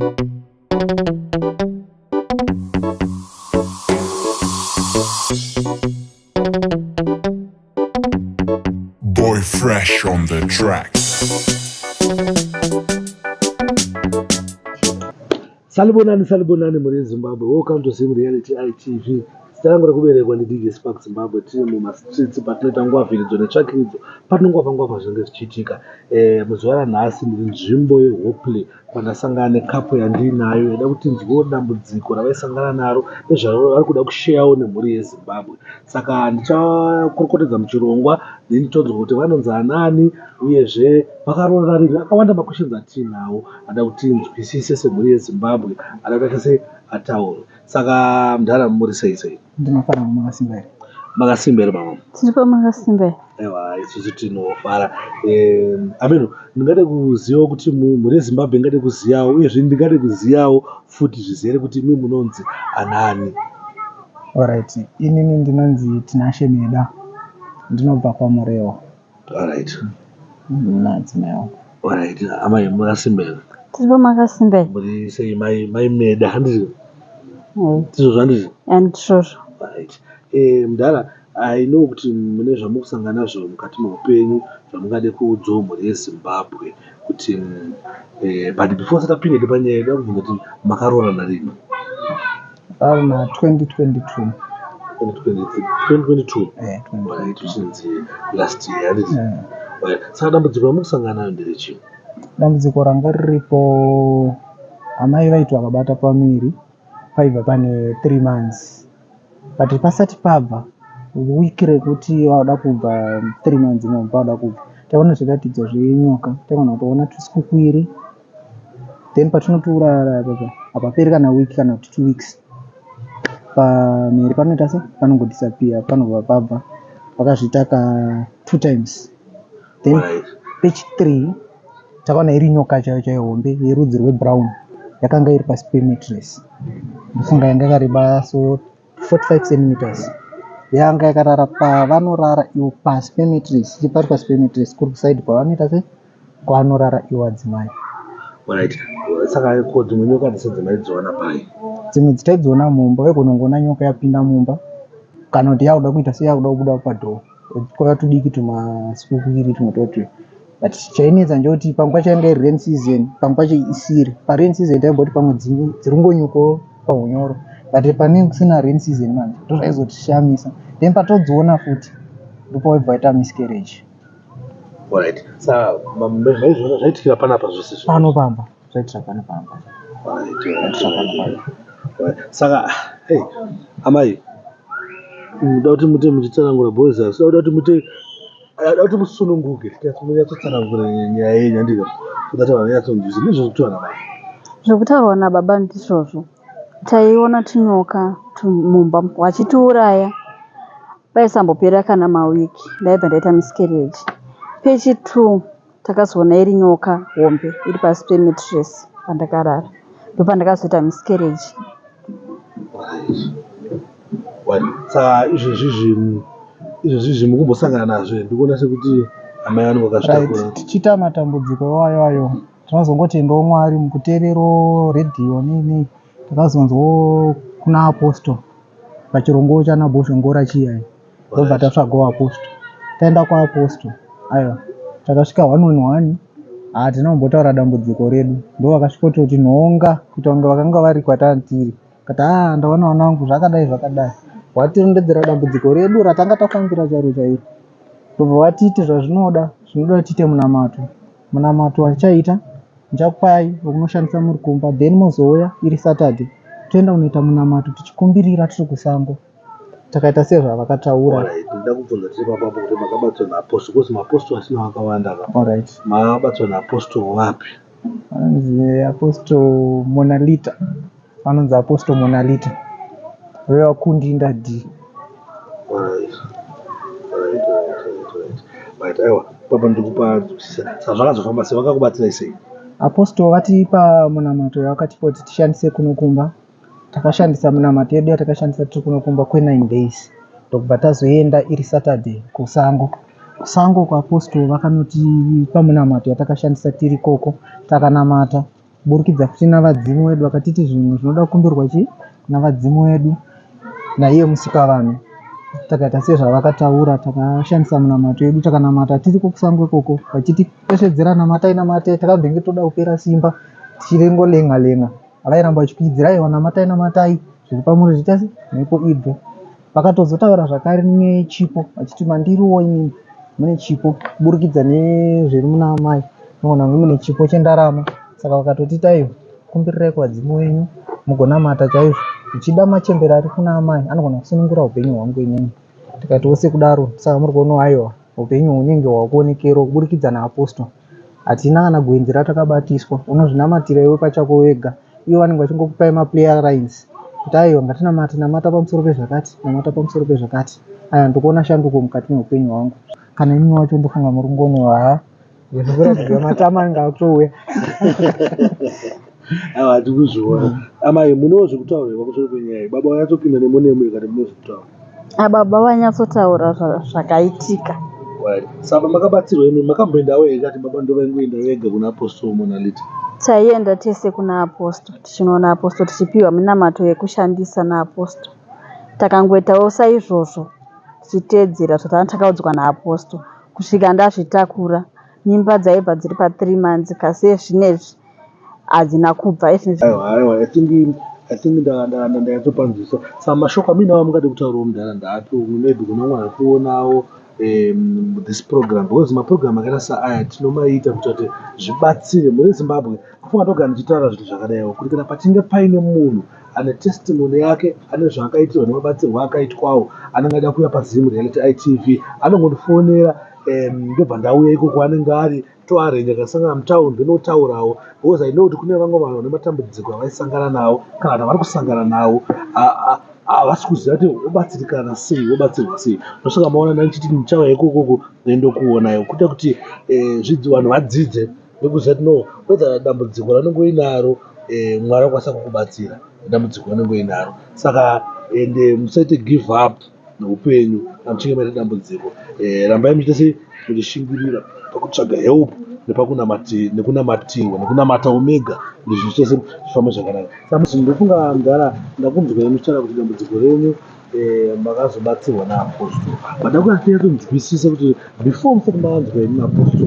Boy Fresh on the track. Salibonani salibonani mhuri yeZimbabwe. Welcome to Zim Reality ITV. Zita rangu rekuberekwa ndi DJ Spark Zimbabwe. Tiri mumastreets patinoita ngwavhiridzo netsvakiridzo patinongwavha ngwavha zvinenge zvichiitika. Eh, muzuva ranhasi ndiri nzvimbo yeHopley kwandasangana nekapo yandiinayo yaida kuti nzwewo dambudziko ravaisangana naro nezvavari kuda kusheyawo nemhuri yeZimbabwe. Saka ndichakorokotedza muchirongwa then tonzwa kuti vanonzi anani uyezve vakaroorana rini. Akawanda maquestions atiinawo ada kuti tinzwisise semhuri yeZimbabwe ada kuti aite sei ataurwe. Saka mudhara muri sei sei? Ndinofara makasimba here? Makasimba here mama? Tiripo makasimba here? Aiwa isusu tinofara. Ameno ndingade kuzivawo kuti mhuri yeZimbabwe ingade kuzivawo uyezve ndingade kuzivawo futi zvizere kuti imi munonzi anani. Alright, inini ndinonzi Tinashe Meda. Ndinobva kwaMurewa. Alright. Madzimai wangu. Alright, amai makasimba here? Tiripo makasimba here? Muri sei mai mai Meda handiti? Eh, Ndizvozvo handiti? Handizvozvo. Right. Mudhara, I know kuti mune zvamukusangana nazvo mukati meupenyu zvamungade kuudzawo mhuri yeZimbabwe kuti but before tisati tapinda panyaya ndoda kubvunza kuti makaroorana rini? Muna 2022. 2022? Eh, Right, 2022. which is last year handiti? Eh. Right. Saka dambudziko ramukusangana naro nderechii? Dambudziko ranga riripo amai vaiti vakabata pamuviri paibva pane 3 months but pasati pabva week rekuti vauda kubva 3 months imomo vauda kubva taiona zviratidzo zvenyoka taigona kutoona tusikukwiri then patinotourara papa hapaperi kana week kana kuti 2 weeks pamhiri panoita se panongodisappear panobva pabva vakazviita ka 2 times then pechi 3 takaona iri nyoka chaiyo chaiyo hombe yerudzi rwebrown yakanga iri pasi pemattress ndofunga yanga yakareba so 45 centimeters yanga yakarara pavanorara ivo pasi pemattress iri pari pasi pemattress kuri kuside kwavanoita se kwavanorara ivo adzimai. Alright. Saka ko dzimwe nyoka dzese dzamaidziwana pai? Dzimwe dzitaidziona mumba waigona kungoona nyoka yapinda mumba kana kuti yakuda kuita seyakuda kubuda padhoo twakava tudiki tumasikukwiri tumwe twotwo but chainetsa ndechekuti pamwe pacho yanga iri rain season pamwe pacho isiri parain season taimboti pamwe dziri kungonyukawo pahunyoro but pane kusina rain season manje ndozvaizotishamisa then patodziona futi ndopawaibva waita miscarriage. Alright. Saka maizviona zvaitikira panapa zvese izvi? Pano pamba zvaiitira pano pamba. Alright, alright, alright. Saka hey, amai muda kuti mute muchitsanangura boys asi da kuti mute da kuti musununguke munyatsotsanangura nyaya yenyu handika so that vanhu vanyatsonzwisisa ndizvo zvekutaura nababa. Zvekutaurwa nababa ndizvozvo. Taiona tunyoka mumba vachitiuraya paisambopera kana mawiki ndaibva ndaita miscarriage. Pechi 2 takazoona iri nyoka hombe iri pasi pemattress pandakarara. Ndopandakazoita miscarriage. Right. Saka izvezvizvi izvezvizvi mukumbosangana nazvo here? Ndikuona sekuti amai vanenge vakazvitakura. Right, tichiita matambudziko iwayo ayo tinozongotendawo Mwari mukuteererawo redhiyo nei nei takazonzwawo kuna apostle pachirongo chana Bhozhongora chiya ndobva tatsvagawo apostle taenda kwaapostle aiwa takasvika one on one hatina kumbotaura dambudziko redu ndo vakasvikototi nhonga kuita kunge vakanga vari kwatanga tiri kati aa ndaona vana vangu zvakadai zvakadai watirondedzera dambudziko redu ratanga tafambira chairo chairo ndobva vatiite zvazvinoda zvinoda tiite munamato munamato watichaita ndichakupai wekunoshandisa muri kumba then mozouya iri Saturday toenda kunoita munamato tichikumbirira tiri kusango takaita sezvavakataura. Alright, ndoda kubvunza tiri papapo kuti makabatswa naapostle because maapostle asina vakawanda ka. Alright. Makabatswa naapostle wapi? Vanonzi Apostle Monalita. Vanonzi Apostle Monalita. Vevakundinda D. Alright. Alright. Right, aiwa papa ndikupa nzwisisa. Saka zvakazofamba sei? Vakakubatsirai sei? Apostle vatipa munamato yavakatipa kuti tishandise kuno kumba. Takashandisa munamato yedu yatakashandisa tiri kuno kumba kwe9 days. Ndokubva tazoenda iri Saturday kusango. Kusango kuapostle vakanotipa munamato yatakashandisa tiri ikoko. Takanamata. Kuburikidza futi navadzimu vedu vakatiti zvinhu zvinoda kukumbirwa chii navadzimu vedu naiye musikavanhu. Takaita sezvavakataura, takashandisa munamato yedu takanamata tiriko kusango ikoko vachitipesvedzera namatai namatai takambenge toda kupera simba tichingolenga lenga. Vairamba vachikwidzira aiwa namatai namatai zviri pamuri zviita sei mhepo ibve. Vakatozotaura zvakare nechipo vachiti mandiriwo inini mune chipo kuburikidza nezviri muna amai munoona kunge mune chipo chendarama. Saka vakatotiti aiwa kumbirirai kuvadzimu venyu mugonamata chaizvo. Zvichida machembere ari kuna amai anogona kusunungura upenyu hwangu inini. Tikatiwo sekudaro saka muri kuonawo aiwa upenyu hunenge hwakuonekerawo kuburikidza naapostle. Hatina kana gwenzi ratakabatiswa unozvinamatira iwe pachako wega. Ivo vanenge vachingokupai maprayer lines kuti aiwa ngatinamate namata pamusoro pezvakati namata pamusoro pezvakati. Aiwa ndikuona shanduko mukati meupenyu hwangu. Kana imi wacho ndofunga muri kungoona haa zvirikuratidza matama anenge akutouya. Aiwa hatikuzviona. Amai munewo zvekutaura here pamusoro penyaya iyi? Baba vanyatsopinda nemo nemo ikati mune zvekutaura. Baba vanyatsotaura zvakaitika. Right. Saka makabatsirwa imi makamboendawo here kati baba ndovaingoenda vega kuna Apostle Monalita? Taienda tese kuna Apostle tichinoona Apostle tichipiwa minamato yekushandisa naApostle. Takangoitawo saizvozvo tichiteedzera zvatanga takaudzwa naApostle kusvika ndazvitakura. Mimba dzaibva dziri pa3 months kasi ezvinezvi hadzina kubva izvezvi. Aiwa aiwa I think ndanyatsopanzwisisa. Saka mashoko amuinawo amungade kutaurawo mudhara ndaapi maybe kune umwe ari kuonawo this program because maprogram akaita saaya tinomaita kuitira kuti zvibatsire mhuri yeZimbabwe. Kufunga ndogara ndichitaura zvinhu zvakadaiwo kuti kana pachinge paine munhu ane testimony yake ane zvaakaitirwa nemabatsirwo akaitwawo anenge achida kuuya paZim Reality ITV anongondifonera ndobva ndauya ikoko anenge ari toarrange akasangana mutaundi ndonotaurawo because I know kuti kune vamwe vanhu vane matambudziko avaisangana nawo kana kuti avari kusangana nawo havasi kuziva kuti vobatsirikana sei vobatsirwa sei. Ndosaka maona ndichiti ndichauya ikokoko ndokuonai kuita kuti vanhu vadzidze nekuziva kuti no whether dambudziko raunenge uinaro Mwari anokwanisa kukubatsira nedambudziko raunenge uinaro. Saka ende musaite give up neupenyu kana muchinge maita dambudziko. Rambai muchiita sei muchishingirira pakutsvaga help nekunamatirwa nekunamatawo mega kuti zvinhu zvese zvifambe zvakanaka. Saka ndofunga mudhara ndakunzwai muchitaura kuti dambudziko renyu makazobatsirwa naapostle. But ndakuda kunyatsonzwisisa kuti before musati manzwa imi apostle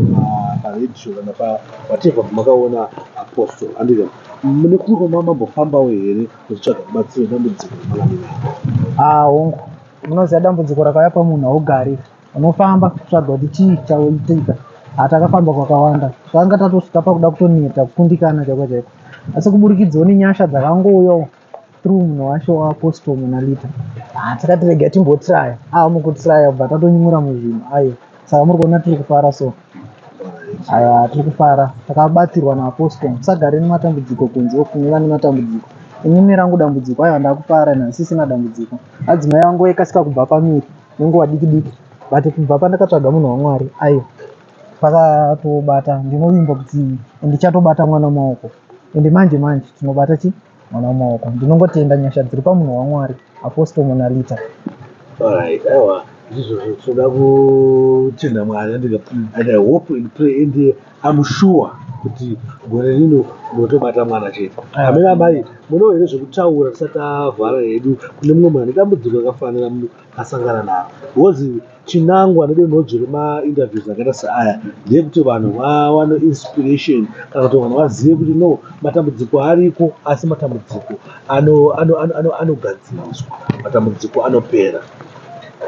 paredhiyo kana pawhatever pamakaona apostle handiti mune kumwe kwamambofambawo here muchitsvaga rubatsiro nedambudziko ramanga munaro? Ah hongu, munoziva dambudziko rakauya pamunhu haugari. Unofamba kutsvaga kuti chii chaitika. Hatakafamba kwakawanda. Tanga tatosvika pakuda kutoneta kukundikana chaiko chaiko. Asi kuburikidzawo nenyasha dzakangouyawo through munhu wacho waapostle Monalita. Ah, takati rega timbotraya. Ah, mukutraya kubva tatonyura muzvinhu. Aiwa. Saka muri kuona tiri kufara so. Aiwa, tiri kufara. Takabatsirwa naapostle. Musagare nematambudziko kunze uku vane matambudziko. Inini rangu dambudziko aiwa ndakufara handisisina dambudziko. Adzimai vangu vaikasika kubva pamiri nenguva diki diki. But kubva pandakatsvaga munhu waMwari aiwa pakatobata ndinovimba kuti ndichatobata mwana mumaoko. Ende manje manje tinobata chi mwana mumaoko. Ndinongotenda nyasha dziri pamunhu waMwari Apostle Monalita. Alright, aiwa ndizvozvo tinoda kutenda Mwari handika and I hope and pray and I'm sure kuti gore rino munotobata mwana chete. Amene amai munewo here zvekutaura tisati tavhara hedu kune mumwe munhu ane dambudziko rakafanana asangana naro because chinangwa nedonhodzo remainterviews akaita seaya ndeyekuti vanhu vawane inspiration kana kuti vanhu vazive kuti no matambudziko ariko asi matambudziko anogadziriswa matambudziko anopera.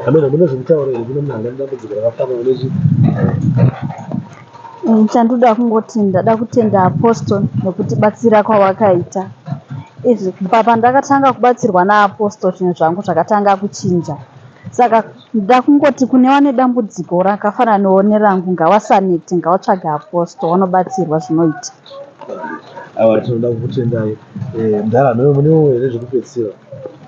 Amene mune zvekutaura here kune munhu ane dambudziko rakafanana nechi Chandoda kungoti ndada kutenda apostle nekutibatsira kwavakaita. Izvi kubva pandakatanga kubatsirwa naapostle zvinhu zvangu zvakatanga kuchinja. Saka ndoda kungoti kune vane dambudziko rakafananawo nerangu ngavasanete ngavatsvage apostle vanobatsirwa zvinoita. Aiwa tinoda kukutendai mudhara munewo here zvekupedzisira?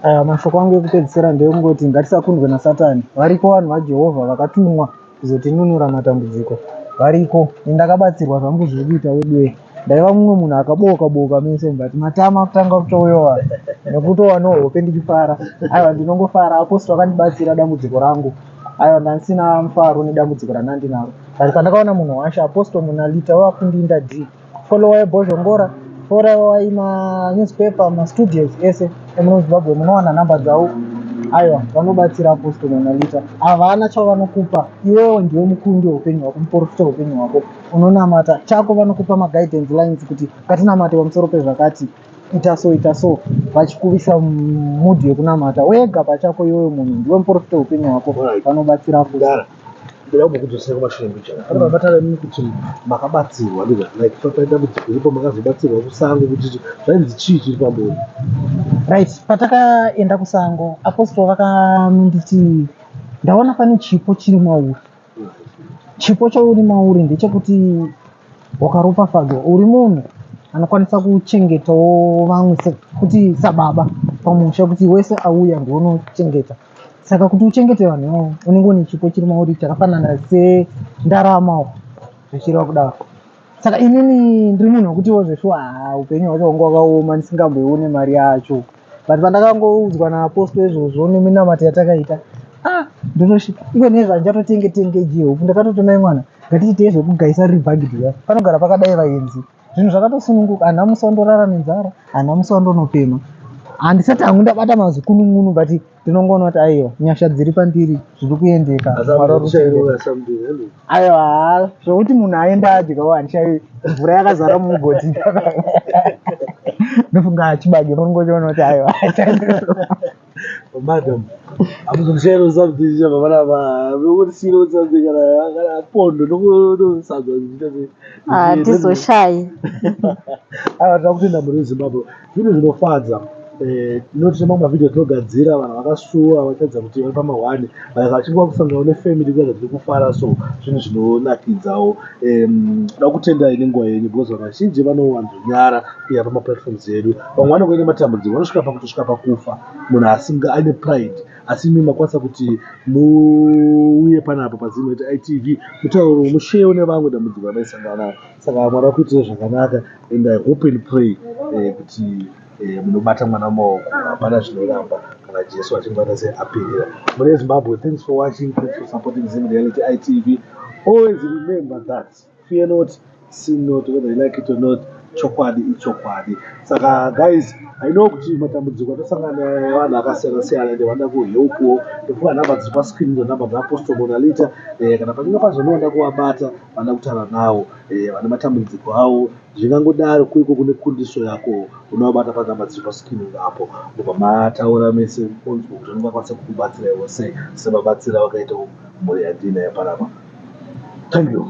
Aya mashoko angu ekupedzisira ndeyekungoti ngatisakundwe nasatani. Variko vanhu vaJehovha vakatumwa kuzotinunura matambudziko. Variko. Ini ndakabatsirwa zvangu zviri kuita weduwe. Ndaiva mumwe munhu akaboka boka meso but matama kutanga kutouyawa nekutowanawo hope ndichifara. Aiwa ndinongofara apostle akandibatsira dambudziko rangu. Aiwa ndandisina mufaro nedambudziko randandinaro. But pandakaona munhu washe apostle Monalita wakundinda D. Follower yebhozhongora Torai manewspaper, mastudios ese emuno Zimbabwe, munowana nhamba dzavo. Aiwa, vanobatsira Apostle Monalita. Havana chavanokupa iwewo, ndiwe mukundi weupenyu hwako, muprofita weupenyu hwako. Unonamata chako, vanokupa maguidance lines kuti ngatinamate pamusoro pezvakati, ita so, ita so, vachikuvisa mood yekunamata wega pachako. Iwewe munhu ndiwe muprofita weupenyu hwako. Vanobatsira Apostle. Mudara, ndoda kumbokudzosera kumashure mbichana. Pane mabatana imimi kuti makabatsirwa, ndizvo? Like paine dambudziko iripo, makazobatsirwa kusango, kuti zvainzi chii chiri pambori? Right, patakaenda kusango, Apostle vakanonditi, "Ndaona pane chipo chiri mauri. Chipo chauri mauri ndechekuti wakaropafadzwa, uri munhu anokwanisa kuchengetawo vamwe, sekuti sababa pamusha, kuti wese auya ndiunochengeta. Saka kuti uchengete vanhu ivavo, unenge une chipo chiri mauri chakafanana sendaramawo," zvichireva kudaro. Saka inini ndiri munhu wekutiwo zveshuwa, ha, upenyu hwacho hwanga hwakaoma, ndisingamboione mari yacho. But pandakangoudzwa naapostle izvozvo neminamato yatakaita, ah, ndotosvika iko nezva ndichatotenge tenge jihopu. Ndakatoti, "Mai mwana, ngatiitei zvekugaisa riri bhagidhi riya, panogara pakadai vaenzi." Zvinhu zvakatosununguka, handina musi wandorara nenzara, handina musi wandonopema. Handisati hangu ndabata mazikunun'unu, but ndinongoona kuti aiwa, nyasha dziri pandiri, zviri kuendeka. Mwari vari kuchengeta. Aiwa, zvokuti munhu aenda adyawo, handishayi mvura yakazara mumugodhi. Ndofunga chibage munongochiona kuti aiwa. Madam, hamuzondishayiwo something chabva panapa, nokutisiyirawo something, kana pondo nokusadza. Handizoshayi. Aiwa, tinoda kutenda mhuri yeZimbabwe. Zvinhu zvinofadza. Tinoti mamwe mavhidhiyo tinogadzira, vanhu vakasuwa vachiratidza kuti vari pamahwani, vachingova kusangana nefamily, kuratidza kuti kufara. So zvinhu zvinonakidzawo. Toda kutendai nenguva yenyu, because vanhu vazhinji vanowanzonyara kuuya pamaplatforms edu. Vamwe vanenge vaine matambudziko, vanosvika pakutosvika pakufa munhu asinga aine pride, asi imi makwanisa kuti muuye panapa paZimnet ITV, mutauro, mushewo nevamwe dambudziko ramaisangana naro. Saka Mwari vakuitirai zvakanaka, and I hope and pray kuti munobata mwana mumaoko. Hapana zvinoramba kana Jesu achinge aita seapirira. Mune Zimbabwe, thanks for watching, thanks for supporting Zim Reality ITV. Always remember that fear not, sin not, whether you like it or not, chokwadi ichokwadi. Saka guys, I know kuti matambudziko atosangana nevanhu akasiyana siyana, ende vanoda kuhelpwo. Ndofunga nhamba dziri pascreen ndo nhamba dzaApostle Monalita. Kana pachinge pazonoda kuvabata, vanoda kutaura navo, vane matambudziko avo, zvingangodaro kuiko kune kundiso yako, unovabata panhamba dziri pascreen apo, mobva mataura mese, onzwa kuti vanongakwanisa kukubatsiraiwo sei, semabatsira vakaita mhuri yandinayo panapa. Thank you.